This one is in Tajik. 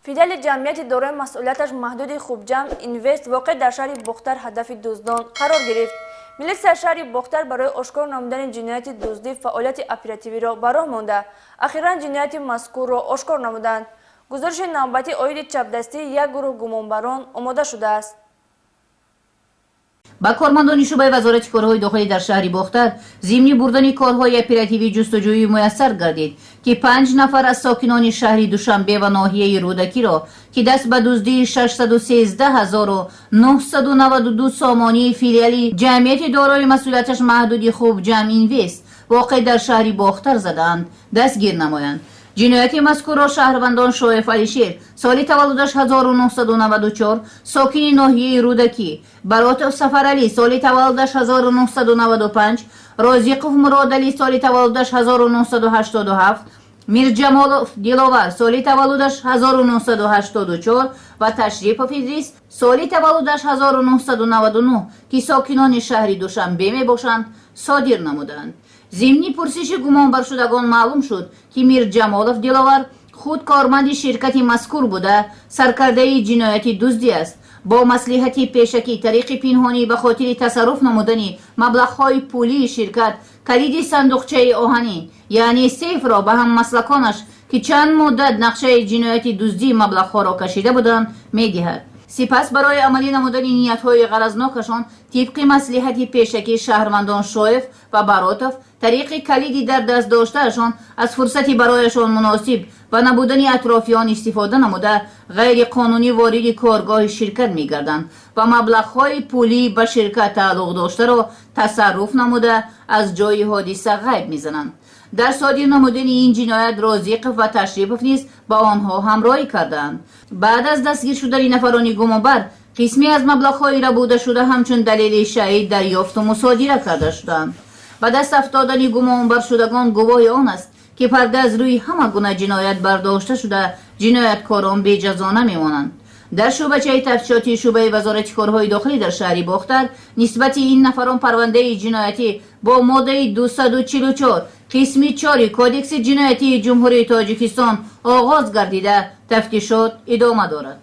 Филиали ҷамъияти дорои масъулияташ маҳдуди «Хубҷам Инвест», воқеъ дар шаҳри Бохтар, ҳадафи дуздон қарор гирифт. Милитсияи шаҳри Бохтар барои ошкор намудани ҷинояти дуздӣ фаъолияти оперативиро ба роҳ монда, ахиран ҷинояти мазкурро ошкор намуданд. Гузориши навбатӣ оиди чапдастии як гурӯҳ гумонбарон омода шудааст. Ба кормандони шӯъбаи Вазорати корҳои дохилӣ дар шаҳри Бохтар зимни бурдани корҳои оперативӣ ҷустуҷӯӣ муяссар гардид, ки панҷ нафар аз сокинони шаҳри Душанбе ва ноҳияи Рӯдакиро, ки даст ба дуздии 613 992 сомонии филиали ҷамъияти дорои масъулияташ маҳдуди «Хубҷам Инвест», воқеъ дар шаҳри Бохтар, задаанд, дастгир намоянд. Ҷинояти мазкурро шаҳрвандон Шоев Алишер, соли таваллудаш 1994, сокини ноҳияи Рӯдакӣ, Баротов Сафаралӣ, соли таваллудаш 1995, Розиқов Муродалӣ, соли таваллудаш 1987, Мирҷамолов Диловар, соли таваллудаш 1984, ва Ташрипов Идрис, соли таваллудаш 1999, ки сокинони шаҳри Душанбе мебошанд, содир намуданд. Зимни пурсиши гумонбаршудагон маълум шуд, ки Мирҷамолов Диловар худ корманди ширкати мазкур буда, саркардаи ҷинояти дуздӣ аст. Бо маслиҳати пешакӣ, тариқи пинҳонӣ, ба хотири тасарруф намудани маблағҳои пулии ширкат калиди сандуқчаи оҳанин, яъне сейфро, ба ҳаммаслаконаш, ки чанд муддат нақшаи ҷинояти дуздии маблағҳоро кашида буданд, медиҳад. Сипас барои амалӣ намудани ниятҳои ғаразнокашон, тибқи маслиҳати пешакӣ, шаҳрвандон Шоев ва Баротов тариқи калиди дар даст доштаашон аз фурсати барояшон муносиб ва набудани атрофиён истифода намуда, ғайриқонунӣ вориди коргоҳи ширкат мегарданд ва маблағҳои пулӣ ба ширкат тааллуқ доштаро тасарруф намуда, аз ҷои ҳодиса ғайб мезананд. Дар содир намудани ин ҷиноят Розиқов ва Ташрипов низ ба онҳо ҳамроҳӣ кардаанд. Баъд аз дастгир шудани нафарони гумонбар, қисме аз маблағҳои рабудашуда ҳамчун далели шаҳид дарёфту мусодира карда шуданд. Ба даст афтодани гумонбаршудагон гувоҳи он аст, ки парда аз рӯи ҳама гуна ҷиноят бардошта шуда, ҷинояткорон беҷазо намемонанд. Дар шӯъбачаи тафтишотии шӯъбаи Вазорати корҳои дохилӣ дар шаҳри Бохтар нисбати ин нафарон парвандаи ҷиноятӣ бо моддаи 244 қисми 4 Кодекси ҷиноятии Ҷумҳурии Тоҷикистон оғоз гардида, тафтишот идома дорад.